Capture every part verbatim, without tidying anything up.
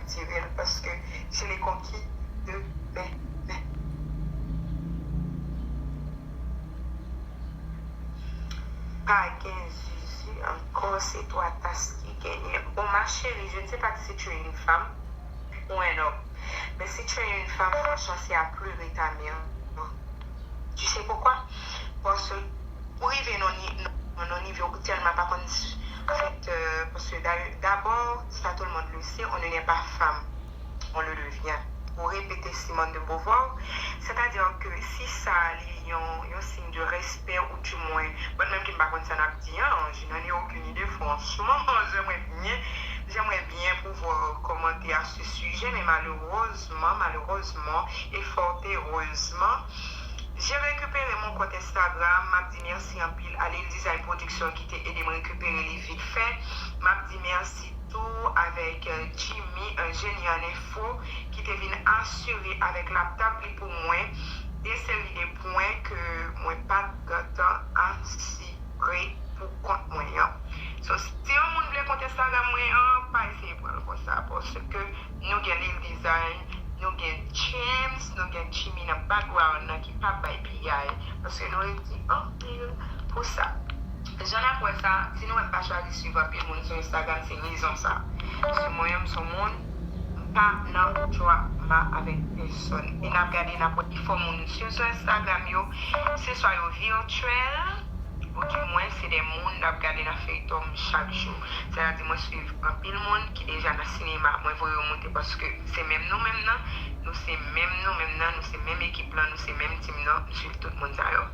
retire l paske se le conquis de mes mains. Pa gen zizi ankò, se twa tas ki genyen. Bon, ma chérie, je ne sais pas si tu es une femme ou un homme, mais si tu es une femme, franchement, c'est à pleurer ta mère. Tu sais pourquoi? Paske ou rive nan ni- nan- nan nivo ou tèlman pa konn, anfèt, euh, paske da- dabò, sa tout le monde le sait, on ne naît pas femme, on le devient. Pou repete Simone de Beauvoir, c'est-à-dire que si sa li yon, yon signe de respect ou du moins, bon, menm ki m pa konn sa n ap di an, je n'en ai aucune idée, franchement, j'aimerais bien, j'aimerais bien pouvoir commenter à ce sujet, mais malheureusement, malheureusement, et fort heureusement, j'ai récupéré mon compte Instagram, m ap di mèsi anpil a Lil Design Production ki te ede m rekipere li vit fè. M ap di mèsi tou avèk, euh, Jimmy, un génie en info, ki te vin asire avèk laptop li pou mwen de seri de pwen ke mwen pa t gentan asire pou kont mwen an. So, si yon moun vle kont Instagram mwen an, pa eseye pran l konsa, paske nou gen Lil Design, nou gen James, nou gen Jimmy nan background nan ki pa bay piyay, paske nou redi anpil pou sa. Jan n ap wè sa, si nou wè m pa chwazi swiv anpil moun sou Instagram, se rezon sa. Paske mwen menm, m se yon moun, m pa nan drama avèk pèsòn. E n ap gade, n ap wè pifò moun m swiv sou Instagram yo, se swa yo virtyèl, ou di mwen se de moun n ap gade nan feyton m chak jou. Sètadi mwen swiv anpil moun ki deja nan sinema, mwen voye yo moute paske se menm nou menm nan, nou se menm nou menm nan, nou se menm ekip lan, nou se menm tim nan, m swiv tout moun sa yo.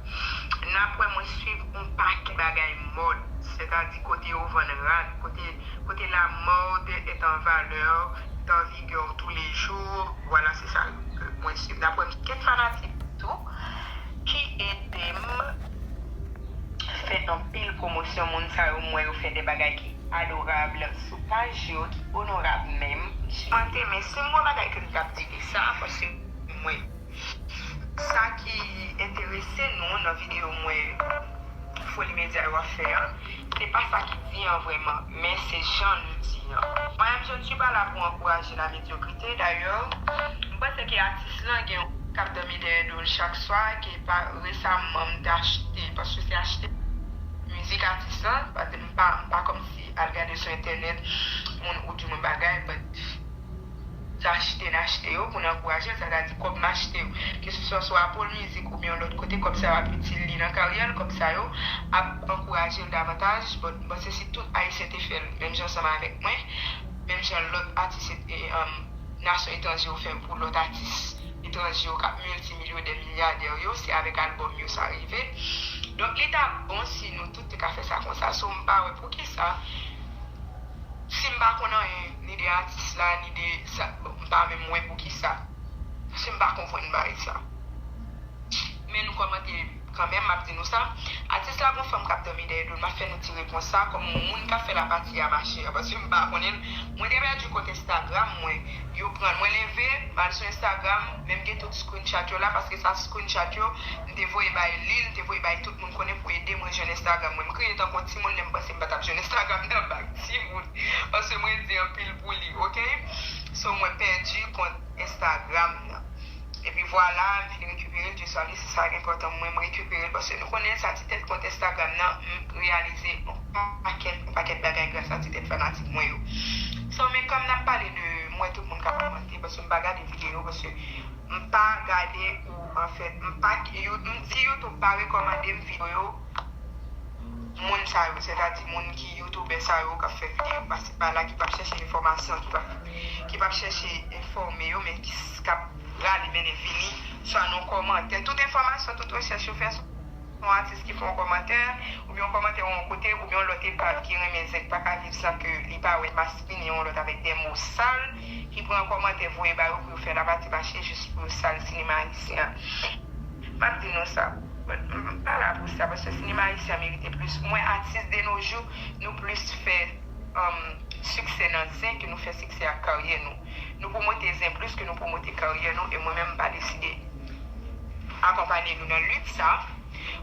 N ap wè mwen swiv yon pakèt bagay mòd, sètadi kote yo vann rad, kote, kote la mode est en valeur, est en vigueur tous les jours, vwala se sa ke mwen swiv. N ap wè m gen fanatik tou ki ede m fè anpil pwomosyon moun sa yo, m wè yo fè de bagay ki adorab sou paj yo, ki onorab menm. Mwen te men si m wè bagay ke m t ap di de sa, paske mwen, sa ki enterese nou nan videyo mwen Foli Medya yo ap fè an, se pa sa ki di an vrèman, men se jan nou di an. Mwen menm, je ne suis pas là pour encourager la médiocrité. Dayè, m panse ke atis lan gen yon k ap dòmi dèyè do l chak swa, ke pa resaman m te achte, paske se achte mizik atis lan, paske m pa, m pa kòmsi al gade sou entènèt, moun ou di mwen bagay, but se achte n achte yo pou n ankouraje l, sètadi kòb m achte yo. Keseswa sou Apple Music oubyen yon lòt kote, kòb sa yo ap itil li nan karyè l, kòb sa yo ap ankouraje l davantaj. But m panse si tout Ayisyen te fè l menm jan ansanm avèk mwen, menm jan lòt atis e, um, nasyon etranje yo fè pou lòt atis etranje yo k ap miltimilyonè, milyadè yo, se avèk albòm yo sa rive. Donk, li t ap bon si nou tout te ka fè sa konsa. So, m pa wè poukisa, si m pa konn anyen, ni de atis la, ni de sa, bon, m pa menm wè poukisa. Si m pa konprann bagay sa. Men nou kòmante kanmenm, m ap di nou sa. Atis la gon fanm k ap dòmi dèyè do l, m ap fè nou ti repons sa, kòm moun k ap fè lapati a mache a, paske m pa konnen l. Mwen te pèdi kont Instagram mwen, yo pran l. Mwen leve, m al sou Instagram, men m gen tout screenshot yo la, paske sa screenshot yo, m te voye bay Lil, m te voye bay tout moun konnen pou ede mwen jwenn Instagram mwen. M kriye tankou yon timoun lè m panse m pa t ap jwenn Instagram nan bak timoun, paske mwen di anpil pou li, oke? So, mwen pèdi kont Instagram nan. Epi vwala, m vin rekipere l, Dye swa li, se sa k enpòtan mwen, m rekipere l, paske nou konnen sa ti tèt kont Instagram nan, m reyalize yon pakèt, yon pakèt bagay gras a ti tèt fanatik mwen yo. So, men kòm n ap pale de, m wè tout moun k ap kòmante, paske m pa gade videyo, paske m pa gade ou, anfèt, m pa, You- m di YouTube pa rekòmande m videyo moun sa yo, sètadi moun ki youtubè sa yo k ap fè videyo pase pa la, ki p ap chèche enfòmasyon, ki p ap, ki p ap chèche enfòme yo, men ki s- k ap rale mennen vini, swa nan kòmantè. Tout enfòmasyon, tout rechèch yo fè sou yon atis ki fè yon kòmantè, oubyen yon kòmantè yon kote, oubyen yon lòt epal ki renmen zen k pa ka viv san ke li pa wè maspinen yon lòt avèk de mo sal, ki pran kòmantè voye ba yo pou yo fè lapati mache jis pou yo sal sinema ayisyen an. M ap di nou sa, m pa la pou sa, paske sinema ayisyen an merite plis. Mwen, atis de nos jours, nou plis fè, um, siksè nan zen ke nou fè siksè ak karyè nou. Nou pwomote zen plis ke nou pwomote karyè nou, e mwen menm, m pa deside akonpanye nou nan lit sa,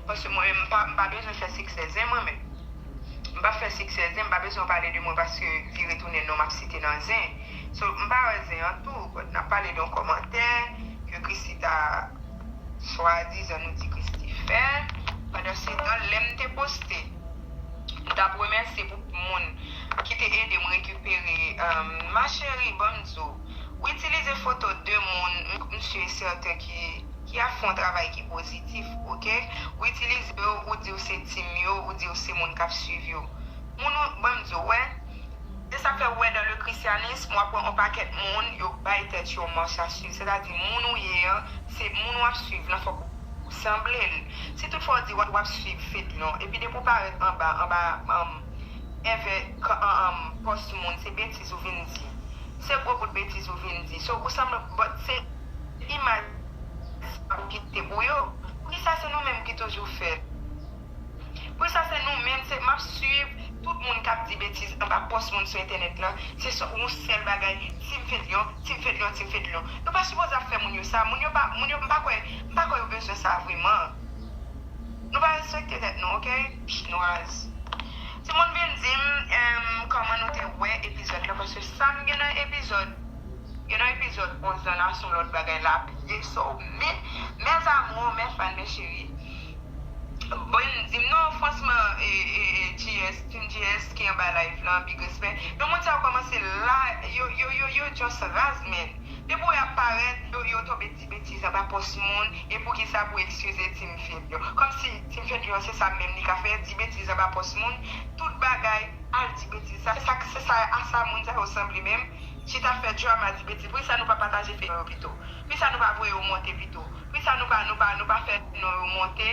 paske mwen menm, m pa, m pa bezwen fè siksè zen mwen menm. M p ap fè siksè zen, m pa bezwen w pale de mwen paske vire tounen non m ap site nan zen. So, m pa wè zen an tou, but n ap pale de yon kòmantè ke Christie ta swadizan nou di Christie fè. Pandansetan, lè m te poste, m t ap remèsye pou moun ki te ede m rekipere, um, ma chérie, ban m di w, ou itilize foto de moun, m, m si e sèten ki, ki ap fè yon travay ki pozitif, oke? Ou itilize yo, ou di w se team yo, ou di w se moun k ap swiv yo. Moun ou, ban m di w, wè, se sa k fè ou wè dans le christianisme, w ap wè yon pakèt moun, yo bay tèt yo yon mach a swiv. Sètadi, moun ou ye an, se moun w ap swiv lan, fòk ou sanble l. Si toutfwa w di w ap, w ap swiv Fedlion, epi depi w parèt anba, anba, um, èvè, um, pòs moun, se betiz ou vin di. Se gwo bout betiz ou vin di. So, ou sanble, but se imaj sa w kite pou yo. Poukisa se nou menm ki toujou fè l? Poukisa se nou menm, se m ap swiv tout moun k ap di betiz anba pòs moun sou entènèt lan. Se sèl, yon sèl bagay, team Fedlion, team Fedlion, team Fedlion. Nou pa sipoze ap fè moun yo sa. Moun yo pa, moun yo, m pa kwè, m pa kwè yo bezwen sa vreman. Nou pa respekte tèt nou, oke? Psh, nou raz. Timoun vin di m, em, kòman nou te wè epizòd lan, paske sa m gen nan epizòd, gen nan epizòd onz lan la, se yon lòt bagay l ap ye, so, men, mes amours, mes fans, mes chéris, bon, di m non, franchman, e, e, e, G S, Team G S ki anba live lan, big respect. Non, moun sa yo kòmanse la, yo, yo, yo, yo just raz, men. Depi w ap parèt, yo, yo tonbe di betiz anba pòs moun, e poukisa pou eskize Team Fedlion? Kòmsi Team Fedlion se sa menm li ka fè, di betiz anba pòs moun, tout bagay, al di betiz. Sa, se sa, se sa, a sa moun sa yo sanble menm. Chita fè drama, di betiz. Poukisa nou pa pataje Fedlion yo pito? Poukisa nou pa voye yo monte pito? Poukisa nou pa, nou pa, nou pa fè non yo monte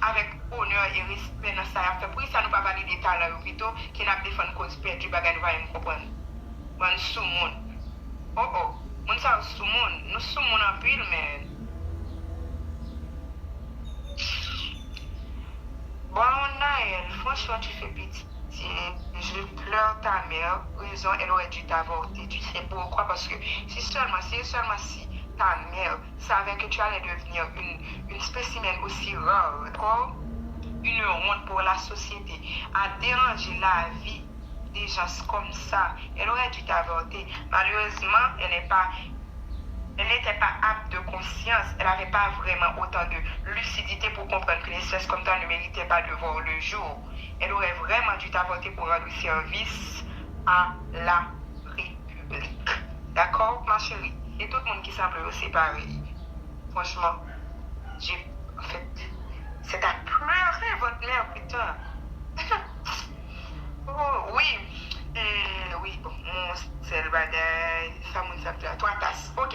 avèk onè e respè nan sa y ap fè? Poukisa nou pa valide talan yo pito ke n ap defann koz pèdi, bagay nou pa menm konprann? Bann soumoun. Oh, oh. Moun sa yo soumoun. Nou soumoun anpil, men. Bon, Naël, franchement, tu fais pitié. Je pleure ta mère. Raison, elle aurait dû t'avorter. Tu sais pourquoi? Parce que si seulement, si et seulement si ta mère savait que tu allais devenir une, une spécimen aussi rare, d'accord? Une honte pour la société, à déranger la vie des gens comme ça, elle aurait dû t'avorter. Malheureusement, elle n'est pas, elle n'était pas apte de conscience. Elle n'avait pas vraiment autant de lucidité pour comprendre qu'une espèce comme toi ne méritait pas de voir le jour. Elle aurait vraiment dû t'avorter pour rendre service à la République. D'accord, ma chérie? E tout moun ki sanble yo se parèy. Franchman, j'ai, en fait, c'est à pleurer votre mère, putain. Oh, wi. E, wi, bon, yon sèl bagay, sa moun sa ap di la, twa tas. Ok,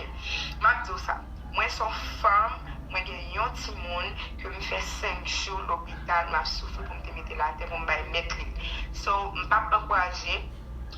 m ap di w sa. Mwen se yon fanm, mwen gen yon timoun ke m fè senk jou lopital, m ap soufri pou m te mete l atè pou m bay mèt li. So, m p ap ankouraje,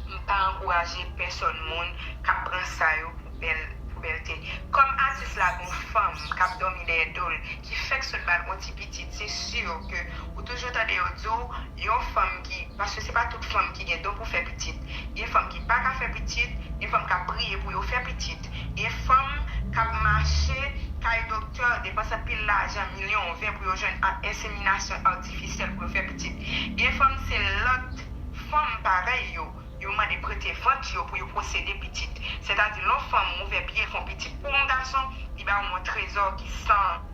m pa ankouraje pèsòn moun k ap pran sa yo pou bèl, pou bèlte. Kòm atis la gon fanm k ap dòmi dèyè do l, ki fèk sot ba l yon ti pitit, se si ke ou toujou tande yo di w, yon fanm ki, paske se pa tout fanm ki gen don pou fè pitit. Gen fanm ki pa ka fè pitit, gen fanm k ap priye pou yo fè pitit. Gen fanm k ap mache kay doktè, depanse anpil lajan, milyon, ven pou yo jwenn a-, enseminasyon atifisyèl pou yo fè pitit. Gen fanm se lòt fanm parèy yo, yo mande prete vant yo pou yo posede pitit. Sètadi, lè yon fanm ouvè pye, fè yon pitit pou yon gason, li ba w yon trezò ki san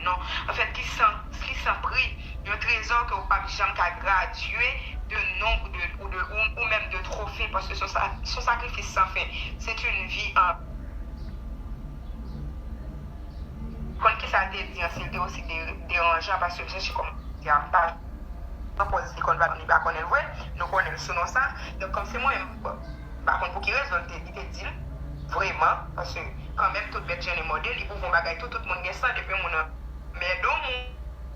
non. Anfèt, ki san, ki san pri. Yon trezò ke w p ap janm ka gradye de non ou de, ou de, ou, ou menm de twofe, paske se yon sa, se yon sakrifis san fen. C'est une vie en. Konn kisa l te di an, si l te osi de-, deranjan, paske m chèche kòmantè a, m pa nan pòz li konn pa, li pa konnen l vre, nou konnen l sou non sa. Donk, kòm se mwen, bon, m pa konn pou ki rezon li te, li te di l, vreman, paske kanmenm tout bèt jennen mòde, li pwouve yon bagay tou, tout moun gen san, depi moun nan mède yon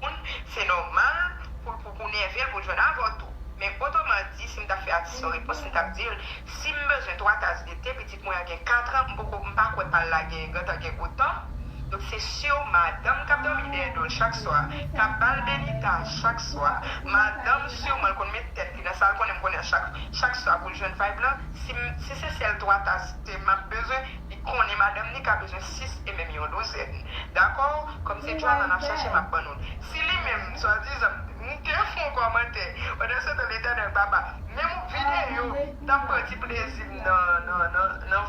moun, se nòmal pou, pou, pou nève l, pou l jwenn avè w tou. Men otreman di, si m t ap fè atis yon repons, m t ap di l, si m bezwen twa tas de te, pitit mwen an gen kat an, m poko, m pa kwè pa l la gen, gentan gen otan. Donk, se si madanm k ap dòmi dèyè do l chak swa, k ap ba l benita chak swa, madanm siman l konn met tèt li nan sa l konnen, m konnen chak, chak swa pou l jwenn vibe lan, si m, si se sèl twa tas te m ap bezwen, li konnen madanm ni ka bezwen sis e menm yon douzèn. Dakò? Kòm se Joanna n ap chache, m ap ban nou l. Si li menm, swadizan, m te fè yon kòmantè, pandansetan Letènèl Papa, menm yon videyo, t ap pran ti plezi m nan, nan, nan, nan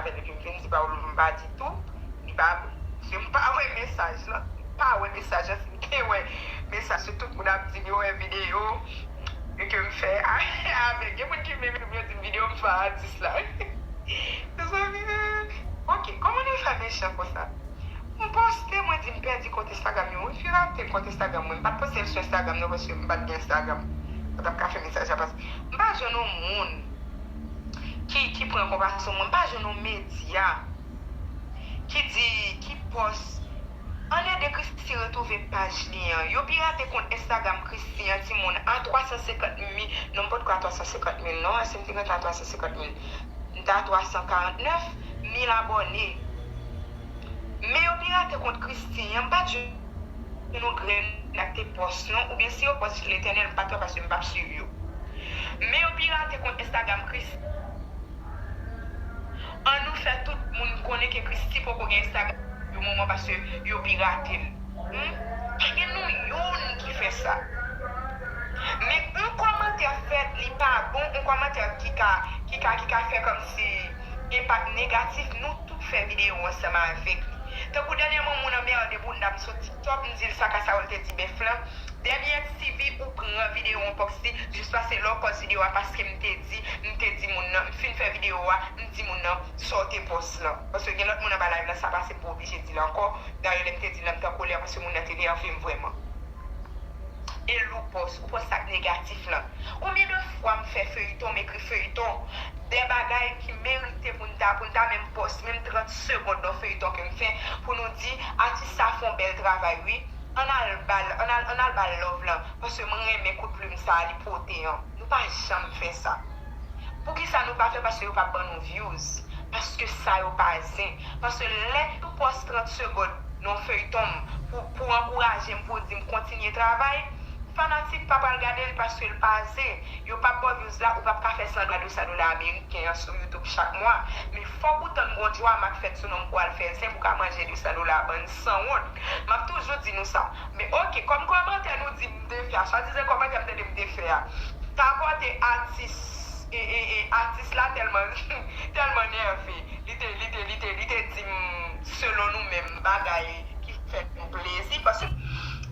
avè l epi m vin di pawòl ou m pa di tou. Li pa, se m pa wè mesaj lan. M pa wè mesaj lan. Si m te wè mesaj, se tout moun ap di m yo wè videyo e ke m fè avèk. Gen moun ki menm yo di m videyo m fè a atis la. Mezanmi, ok, kòman nou fè mechan konsa? M poste, mwen di m pèdi kont Instagram yo. Wi, pirate kont Instagram mwen. M pa t poste l sou Instagram non, paske m pa t gen Instagram. Mwen t ap ka fè mesaj la pase. M pa jwenn yon moun ki, ki pran konpasyon mwen. M pa jwenn yon medya ki di, ki pòs. Ann ede Christie retwouve paj li an. Yo pirate kont Instagram Christie an, timoun, a twa san senkant mil. Non, m potko a twa san senkant mil non. Si m te gentan a twa san senkant mil, m ta a twa san karant nèf mil abòne. Men yo pirate kont Christie an, m pa t jwenn yon grenn ak te pòs non, oubyen si yo pòs Letènèl, m pa t wè paske m p ap swiv yo. Men yo pirate kont Instagram Christie. Ann nou fè tout moun konnen ke Christie poko gen Instagram yon moman paske yo pirate l. Hmm? Pa gen nou youn ki fè sa. Men yon kòmantè fèt, li pa bon, yon kòmantè ki ka, ki ka, ki ka fè kòmsi enpak negatif, nou tout fè videyo ansanm avèk li. Tankou dènyèman moun anmède bounda m sou TikTok, m di l sa Kasawòl te di bèf lan. Dènye TV ou pran videyo an pòs li, jis pase lè w pòs videyo a paske m te di, m te di moun nan, m fin fè videyo a, m di moun nan, sa w te pòs lan. Paske gen lòt moun anba live lan, sa pase m pou oblije di l ankò. Dayè lè m te di l lan, m t an kolè paske moun nan te nève m vrèman. E l ou pòs, ou pòs sa k negatif lan. Konbyen de fwa m fè feyton, m ekri feyton, de bagay ki merite pou n ta, pou n ta menm pòs, menm trant segonn nan feyton ke m fè, pou nou di, atis sa fè yon bèl travay, wi. Ann al ba l, ann al, ann al ba l love lan, paske mwen renmen kout plim sa a, li pote an. Nou pa janm fè sa. Poukisa nou pa fè? Paske yo p ap ban nou views. Paske sa yo pa zen. Paske lè ou pòs trant segonn nan feyton m pou, pou ankouraje m, pou di m kontinye travay, fanatik pa pral gade l paske l pa zen. Yo p ap ba w views la, ou p ap ka fè san dola, de san dola ameriken an sou YouTube chak mwa. Men fòk ou tann gon drama k fèt sou non m pou al fè zen pou ka manje de san dola, bann sanwont. M ap toujou di nou sa. Men ok, kòm kòmantè nou di m te fè a, swadizan kòmantè m tande m te fè a, ta pòte atis, e, e, e, atis la tèlman, tèlman nève. Li selon nou menm bagay ki fè nou plezi, paske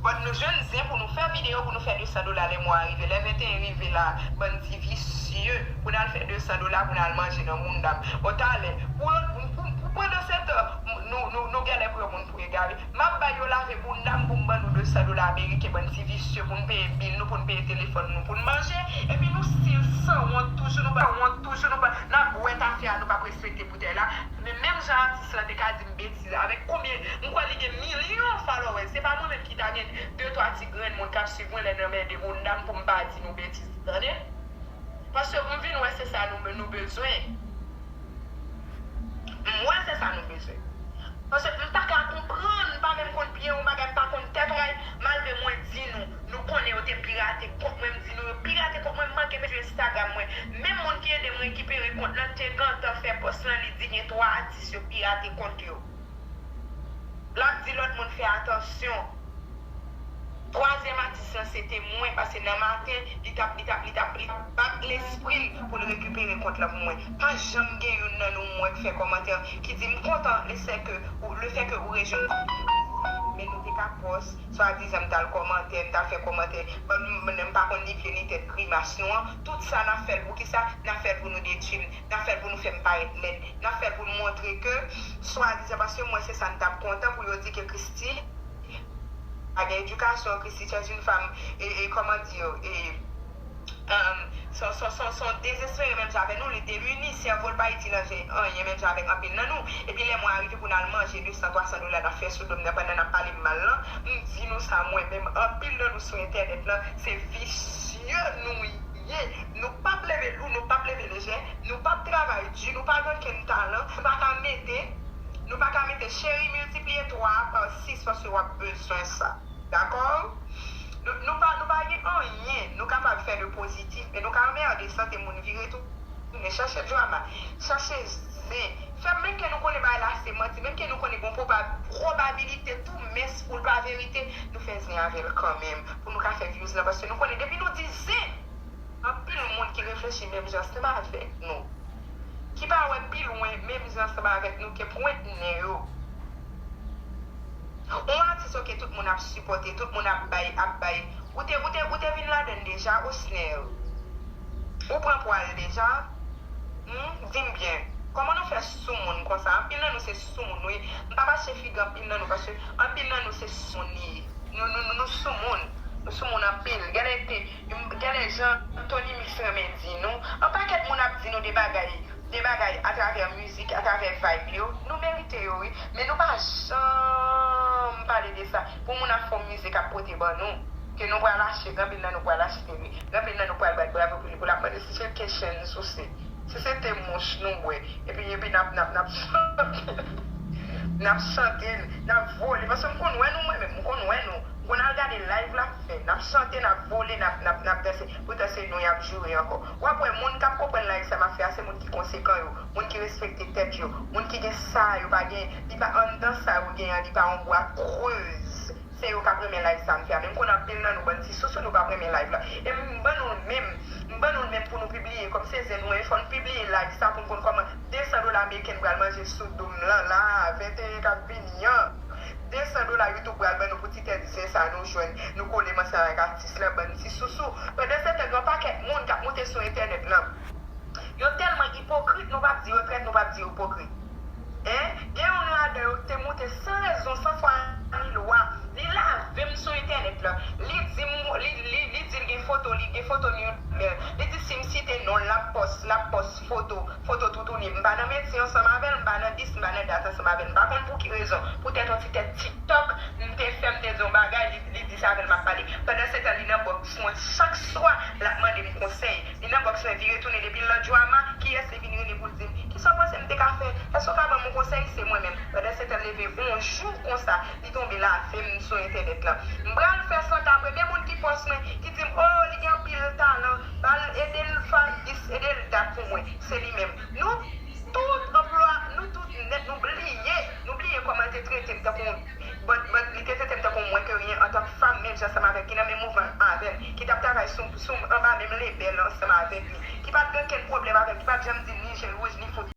bann nou jwenn zen pou nou fè videyo, pou nou fè de san dola lè mwa a rive, lè venteyen rive la, bann ti visye, pou n al fè de san dola pou n al manje nan mounda m. Bon, talè, pou, pou, pou, pou pandan se tan, nou, nou, nou genlè pran moun pou egare. M ap bay yo lave bounda m pou m ban nou de san dola ameriken, bann ti visye, pou n peye bil nou, pou n peye telefòn nou, pou n manje. Epi nou still sanwont toujou, nou pa wont toujou, nou pa, n ap bwè tafya, nou p ap respekte boutèy la. Men menm jan atis lan te ka di m betiz, avèk konbyen, m kwè li gen milyon followers. Se pa mwen menm ki ta gen de twa ti grenn moun k ap swiv mwen lè n anmède bounda m pou m pa di nou betiz, tande? Paske m vin wè se sa nou, nou bezwen. M wè se sa nou bezwen. Paske m pa ka konprann, m pa menm konn pye yon bagay, m pa konn tèt yon bagay, malgre mwen di nou, nou konnen yo te pirate kont mwen, m di nou yo pirate kont mwen, m manke pèdi Instagram mwen. Menm moun ki ede m rekipere kont lan te gentan fè pòs lan, li di gen twa atis yo pirate kont yo. L ap di lòt moun fè atansyon. Twazyèm atis lan se te mwen, paske nan maten, li t ap, li t ap, li t ap, li t ap bat lespri l pou l rekipere kont lan pou mwen. Pa janm gen youn nan nou m wè k fè kòmantè ki di m kontan lefètke ou, lefètke ou rejwenn. Men nou te ka pòs, swadizan m t al kòmantè, m t al fè kòmantè, m, m, m pa konn ni pye ni tèt grimas nou an. Tout sa n ap fè l pou kisa? N ap fè l pou nou detwi m, n ap fè l pou nou fè m parèt lèd, n ap fè l pou nou montre ke, swadizan, paske mwen se sa m t ap kontan pou yo di ke Christie pa gen edikasyon, Christie c'est une femme, e, e, comment dire, e, um, son, son, son, son dezespere menm jan avè nou, li demini, sèvo l pa itil anyen menm jan avèk anpil nan nou. Epi lè mwen a rive pou n al manje de san, twa san dola n ap fè sou do m nan pandan n ap pale m mal lan, m di nou sa mwen menm, anpil nan nou sou entènèt lan, se visye nou ye. Nou p ap leve lou, nou p ap leve lejè, nou p ap travay di, nou pa gen okenn talan, nou pa ka mete, nou pa ka mete cheri miltipliye twa pa sis paske w ap bezwen sa. Dakò? Nou, nou pa, nou pa gen anyen nou kapab fè de pozitif, men nou ka anmède sante moun vire tounen, chache drama, chache zen. Fè menm ke nou konnen bagay la se manti, menm ke nou konnen gon pwoba-, pwobabilite tou mens pou l pa verite, nou fè zen avè l kanmenm, pou nou ka fè views lan, paske nou konnen depi nou di zen, anpil moun ki reflechi menm jan ansanm avèk nou, ki pa wè pi lwen menm jan ansanm avèk nou ke pwent nen yo. Yon atis, oke, tout moun ap sipòte, tout moun ap bay, ap bay. Ou te, ou te, ou te vin ladann deja, Osner? Ou pran pwa l deja? Hmm? Di m byen. Kòman nou fè soumoun konsa? Anpil nan nou se soumoun, wi. M p ap achte figi anpil nan nou, paske anpil nan nou se soumoun li ye. Nou, nou, nou, nou soumoun. Nou soumoun anpil. Genlè te, genlè jan Tony Mix renmen di nou. Yon pakèt moun ap di nou de bagay, de bagay atravè mizik, atravè vibe yo. Nou merite yo, wi. Men nou pa janm pale de sa. Pou moun ap fè yon mizik ap pote ban nou, ke nou pral achte, gen anpil nan nou pral achte li. Gen anpil nan nou pral bat bravo pou li, pou l ap mande si se K-Chain souse. Si se te mouch nou bwè. Epi, epi n ap, n ap, n ap chante. N ap chante, n ap vole. Paske m konn wè nou, mwen menm, m konn wè nou. M konn al gade live l ap fè. N ap chante, n ap vole, n ap, n ap, n ap danse. Poutan se nou y ap joure ankò. W ap wè moun k ap konprann live sa m ap fè a, se moun ki konsekan yo, moun ki respekte tèt yo, moun ki gen sa yo pa gen, li pa anndan sa yo gen an, li pa yon bwa krez. Se yo k ap renmen live sa m fè a. Men m konn anpil nan nou bann ti sousou nou p ap renmen live la. E m ban nou l menm, m ban nou l menm pou nou pibliye. Kòm se zen nou ye, fò n pibliye live sa pou n konn kòman de san dola ameriken pral manje sou do m lan la, venteyen k ap vini an. De san dola YouTube pral ban nou pou ti tèt zen sa nou jwenn, nou kole m ansanm avèk atis la, bann ti sousou. Pandan se tan, gen yon pakèt moun k ap moute sou entènèt lan. Yo tèlman ipokrit, nou p ap di yo trèt, nou p ap di yo ipokrit. Hein? Gen youn ladan yo ki te moute san rezon, san fwa ni lwa. Li lave m sou entènèt la. Li di m, li, li, li di l gen foto, li gen foto ni, li di si m site non l, l ap pòs, l ap pòs foto, foto toutouni. M pa nan metye ansanm avè l, m pa nan dis, m pa nan dat ansanm avè l. M pa konn pou ki rezon. Poutèt yon ti tèt TikTok, m te fè, m te di yon bagay, li, li di se avè l m ap pale. Pandan se tan, li nan bòks mwen chak swa, l ap mande m konsèy. Li nan bòks mwen vire tounen depi l nan drama, kiyès li vin rele pou l di m, kisa w panse m te ka fè? Èske w ka ban m yon konsèy? Se mwen menm. Pandan se tan, leve yon jou konsa, li tonbe lave m sou entènèt lan. M pral fè santa premye moun ki pòs mwen, ki di m, oh, li gen anpil talan, ba l, ede l fè dis, ede l dat pou mwen. Se li menm. Nou tout anplwa, nou tout nèt, nou bliye, nou bliye kòman l te trete m tankou yon, but, but, li te trete m tankou yon mwen ke ryen antank fanm, menm jan ansanm avèk ki nan menm mouvman avè m, ki t ap travay sou, sou, anba menm lebèl ansanm avèk li, ki pa t gen okenn pwoblèm avè m, ki pa t janm di m ni je l wouj, ni fout.